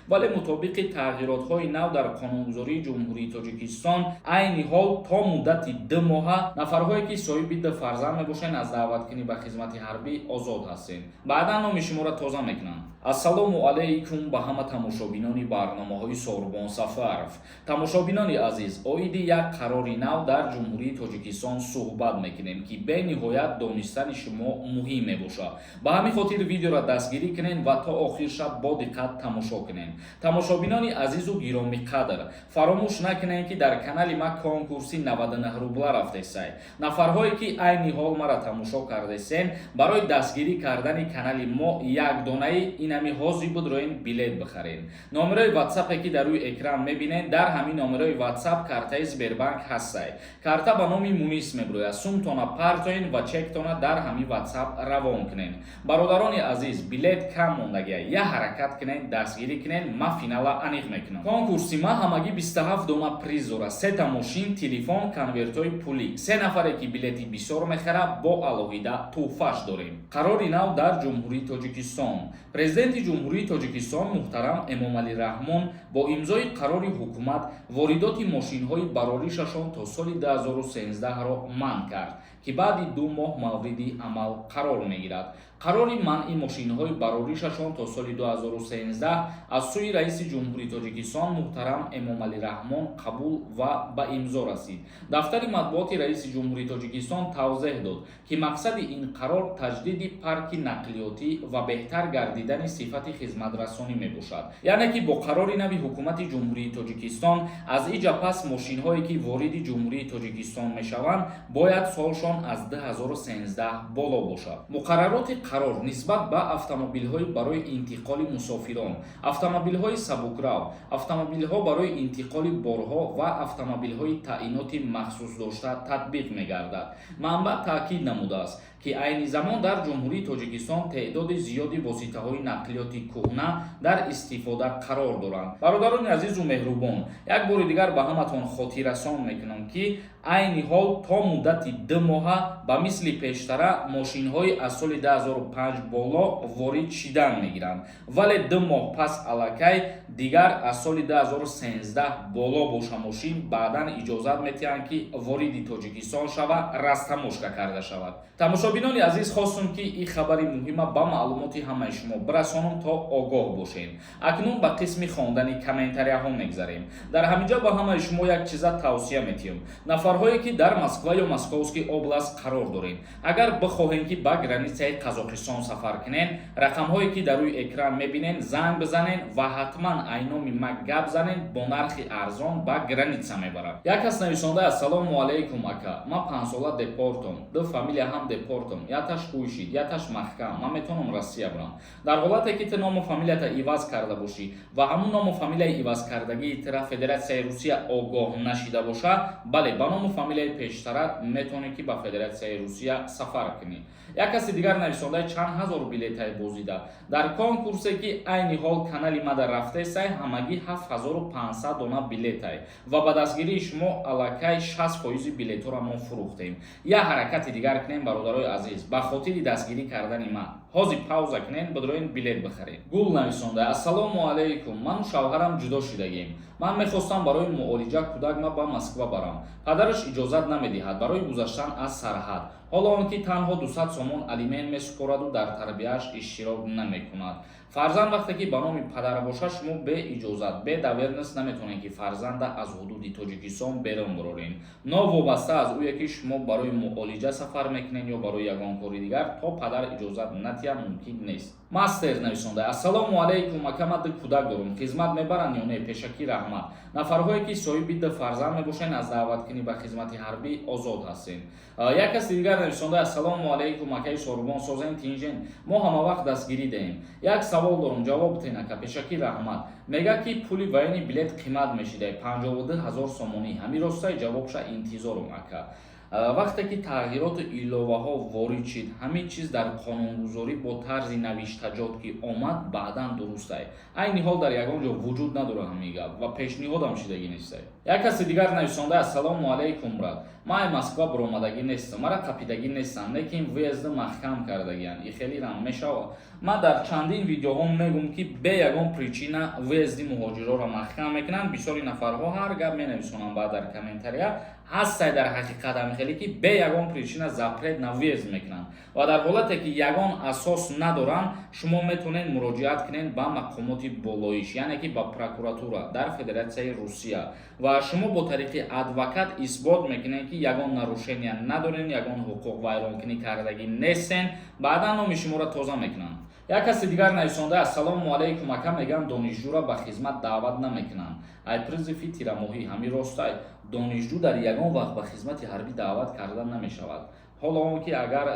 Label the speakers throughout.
Speaker 1: Вале мутобиқи тағйиротҳои нав дар қонунгузории Ҷумҳурии Тоҷикистон, айни ҳол то муддати 2 моҳа нафарҳое, ки соҳиби ду фарзанд мебошанд, аз даъваткунӣ ба хизмати ҳарбӣ озод ҳастед. Баъдан номи шуморо тоза мекунанд. Ассалому алайкум ба ҳама тамошобинони барномаҳои Сорбон Сафаров. Тамошобинони азиз, оиди як қарори нав дар Ҷумҳурии Тоҷикистон суҳбат мекунем, ки бениҳоят донистани шумо муҳим мебошад. Ба ҳамин хотир видеоро дастгирӣ кунед ва то охирша бо диққат тамошо кунед. Тамошобинони азизу гиромиқадр, фаромӯш накунед, ки дар канали ма конкурси 99 рубла рафтесай. Нафарҳое, ки айни ҳол мара тамошо кардесен, барои дастгирӣ кардани канали мо як донаи инами ҳозир будроин билет бихаред. Номерои ватсапе, ки дар рӯи экран мебинед, дар ҳамин номерои ватсап картаи Сбербанк ҳастай. Карта ба номи Мунис мебирояд. Сумтона партоен ва чектона дар ҳамин ватсап равон кунед. Бародарони азиз, билет кам мондагия, я ҳаракат кунед, дастгирӣ кунед, ма финала аниқ мекунам. Конкурси ма ҳамагӣ 27 дона приз дорад: сета мошин, телефон, конвертҳои пулӣ. Се нафаре, ки билети бисёр мехарад, бо алоҳида тӯҳфаш дорем. Қарори нав дар Ҷумҳурии Тоҷикистон. Президенти Ҷумҳурии Тоҷикистон муҳтарам Эмомалӣ Раҳмон бо имзои қарори ҳукумат воридоти мошинҳои бароришашон то соли 2013-ро манъ кард, ки баъди 2 моҳ мавриди амал қарор мегирад. Қарори манъи мошинҳои бароришашон то соли 2013 аз сӯи Раиси Ҷумҳурии Тоҷикистон муҳтарам Эмомалӣ Раҳмон қабул ва ба имзо расид. Дафтари матбуоти Раиси Ҷумҳурии Тоҷикистон тавзеҳ дод, ки мақсади ин қарор таҷдиди парки нақлиётӣ ва беҳтар гардидани сифати хизматрасонӣ мебошад. Яъне ки бо қарори нави Ҳукумати Ҷумҳурии Тоҷикистон аз иҷа пас мошинҳое, ки вориди Ҷумҳурии Тоҷикистон мешаванд, бояд солшон аз 2013 боло бошад. Муқаррароти қарор нисбат ба автомобилҳои барои интиқоли мусофирон, автомобилҳои сабукрав, автомобилҳо барои интиқоли борҳо ва автомобилҳои таъиноти махсус дошта татбиқ мегардад. Манбаъ таъкид намудааст, ки айни замон дар Ҷумҳурии Тоҷикистон теъдоди зиёди воситаҳои нақлиёти кӯҳна дар истифода қарор доранд. Бародарони азизу меҳрубон, як бори дигар ба ҳаматон хотиррасон мекунам, ки айни ҳол то муддати 2 моҳа ба мисли пештара мошинҳои аз соли 2005 боло ворид шидан мегиранд, вале 2 моҳ пас аллакай дигар аз соли 2013 боло боша мошин, баъдан иҷозат метиҳанд, ки вориди Тоҷикистон шава, растаможка карда шавад. Тамошобинони азиз, хостум, ки ин хабари муҳима ба маълумоти ҳамаи шумо бирасонам, то огоҳ бошем. Акнун ба қисми хондани комментарияҳо мегзарем. Дар ҳаминҷо ба ҳамаи шумо як чиза тавсия метиҳам. Нафарҳое, ки дар Москва ё Московский область қарор дорем, агар бихоҳем, ки ба границаи Қазоқистон сафар кунен, рақамҳое, ки дар рӯи экран мебинен, занг бизанен ва ҳатман айноми ма гап занен, бо нархи арзон ба граница мебарад. Як кас нависонда: «Ассалому алайкум, ака, ман 5-сола депортом, ду фамилия ҳам депортом, яташ ҳуйшид, яташ маҳкам. Ман метавонам Россия бурам?» Дар ҳолате, ки ту ному фамилията иваз карда бошӣ ва ҳамун ному фамилияи ивазкардагии тура Федератсияи Русия огоҳ нашида боша, бале, ба ному фамилияи пештарат метавонӣ, ки ба Федератсияи Русия сафар кунӣ. Як каси дигар нависондаи: «Чанд ҳазор билетаи бозида?» Дар конкурсе, ки айни ҳол канали мада рафтесай, ҳамагӣ 7500 дона билетай ва ба дастгирии шумо аллакай 60 фоизи билетҳоро мо фурӯхтем. Як ҳаракати дигар кунем, бародарои азиз, ба хотири дастгирӣ кардани ман ҳозир пауза кунем, бидроин, билет бихарем. Гул нависонда: «Ассалому алайкум, ману шавҳарам ҷудо шудагем. Ман мехостам барои муолиҷа кӯдакма ба Москва барам. Падараш иҷозат намедиҳад барои гузаштан аз сарҳад, ҳоло он ки танҳо 200 сомон алимент месупораду дар тарбияаш иштирок намекунад. Фарзанд вақте ки ба номи падар бошад, шумо бе иҷозат, бе доверенность наметавонед, ки фарзанда аз ҳудуди Тоҷикистон берун буроред. Новобаста аз ӯе, ки шумо барои муолиҷа сафар мекунед ё барои ягон кори дигар, то падар иҷозат натиҳад, мумкин нест». Мастер нависонда: «Ассалому алайкум, ака, ман ду кӯдак дорум, хизмат мебаранд ё не? Пешакӣ раҳмат». Нафарҳое, ки соҳиби ду фарзанд мебошанд, аз даъваткунӣ ба хизмати ҳарбӣ озод ҳастед. Як каси дигар нависонда: «Ассалому алайкум, акаи Сорубон, созен, тинҷен? Мо ҳама вақт дастгирӣ даем. Як савол дорум, ҷавоб битен, ака, пешакӣ раҳмат. Мега, ки пули военный билет қимат мешидай, 52 000 сомонӣ. Ҳамин ростай? Ҷавобша интизорум, ака». Вақте ки тағйироту иловаҳо ворид шид, ҳамин чиз дар қонунгузорӣ бо тарзи навиштаҷот ки омад, баъдан дурустай. Айни ҳол дар ягон ҷо вуҷуд надорад ҳамин гап ва пешниҳодам шидагӣ нестай. Як каси дигар нависонда: «Ассалому алайкум, брат, ман ай Москва буромадагӣ нестам, мара қапидагӣ нестам, лекин въезд маҳкам кардагиян, ихелирам мешавад?» Ман дар чандин видеоҳо мегӯм, ки бе ягон причина въезд и муҳоҷирҳоро маҳкам мекунанд. Бисёри нафарҳо ҳар гап менависонанд баъд дар комментария. Ҳастай дар ҳақиқат ҳамихеле, ки бе ягон причина запрет на въезд мекунанд ва дар ҳолате ки ягон асос надоранд, шумо метавонед муроҷиат кунед ба мақомоти болоиш, яъне ки ба прокуратура дар Федератсияи Русия, ва шумо бо тариқи адвокат исбот мекунед, ки ягон нарушения надорен, ягон ҳуқуқ вайронкунӣ кардагӣ нестен. Баъдан номи шуморо тоза мекунанд. Як каси дигар нависонда: «Ассалому алайкум, ака, мегӯям, донишҷӯра ба хизмат даъват намекунанд ай призыв и тирамоҳӣ, ҳамин ростай?» Донишҷӯ дар ягон вақт ба хизмати ҳарбӣ даъват карда намешавад. Ҳоло он ки агар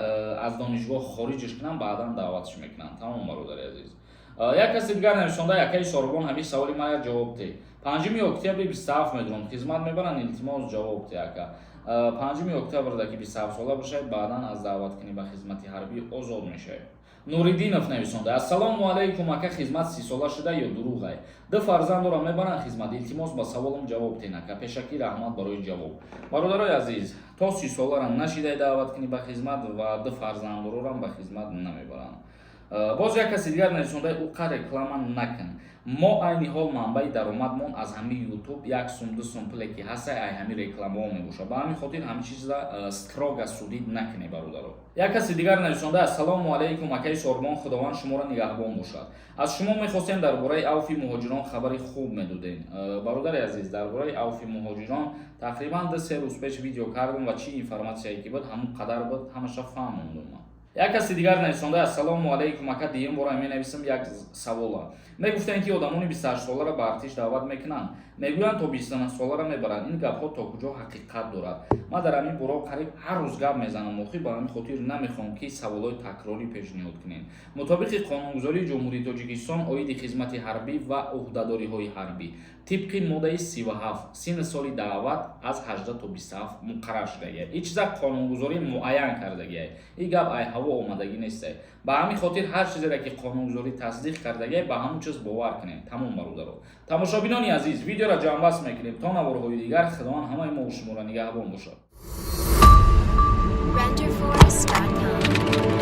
Speaker 1: аз донишгоҳ хориҷш кунанд, баъдан даъватш мекунанд. Тамом, бародари азиз. Як каси дигар нависонда: «Акаи Сорбон, ҳамин саволи мая ҷавоб те. 5 октябри 27 медурам, хизмат мебаранд? Илтимос, ҷавоб те, ака». 5 октябрда ки 27 сола бошед, баъдан аз даъваткунӣ ба хизмати ҳарбӣ озод мешавед. Нуриддинов нависонда: «Ассалому алайкум, ака, хизмат 30 сола шуда ё дурӯғай? Ду фарзанд дорам, мебаранд хизмат? Илтимос, ба саволам ҷавоб тен, ака. Пешакӣ раҳмат барои ҷавоб». Бародарои азиз, то 30 соларам нашидай даъваткунӣ ба хизмат ва ду фарзанддорорам ба хизмат намебаранд. Боз як каси дигар нависонда: «Уқа реклама накун». Мо айни ҳол манбаи даромадмон аз ҳамин Ютуб 1 сум, 2 сум пуле ки ҳастай, ай ҳамин рекламаҳо мебошад. Ба ҳамин хотир ҳамин чиза строго судить накунед, бародаро. Як каси дигар нависонда: «Ассалому алайкум, акаи Сорбон, Худованд шуморо нигаҳбон бошад. Аз шумо мехостем, дар бораи авфи муҳоҷирон хабари хуб медодем». Бародари азиз, дар бораи авфи муҳоҷирон тақрибан 2-3 рӯз пеш видео кардам ва чӣ информатсияе ки буд, ҳамон қадар буд, ҳамаша фаҳмондум. Як каси дигар нависонда: «Ассалому алайкум, ака, дуюм бора менависам, як савола. Мегуфтанд, ки одамони 28 солара ба артиш даъват мекунанд, мегӯянд, то 29 солара мебаранд. Ин гапҳо то куҷо ҳақиқат дорад?» Ман дар ҳамин бора қариб ҳар рӯз гап мезанам охи, ба ҳамин хотир намехоҳам, ки саволҳои такрорӣ пешниҳод кунем. Мутобиқи қонунгузории Ҷумҳурии Тоҷикистон оиди хизмати ҳарбӣ ва ӯҳдадориҳои ҳарбӣ, тибқи моддаи 37, синни соли даъват аз 18 то 27 муқаррар шудагиай. Ин чиза қонунгузорӣ муайян кардагиай, ин гап ай ҳаво омадагӣ нестай. Ба ҳамин хотир ҳар чизере ки қонунгузорӣ тасдиқ кардагиай, ба ҳамон чиз бовар кунем. Тамом, бародаро. Тамошобинони азиз, видеоро ҷамъбаст мекунем. То наворҳои дигар, Худованд ҳамаи мо шуморо нигаҳбон бошад.
Speaker 2: Renderforest.com.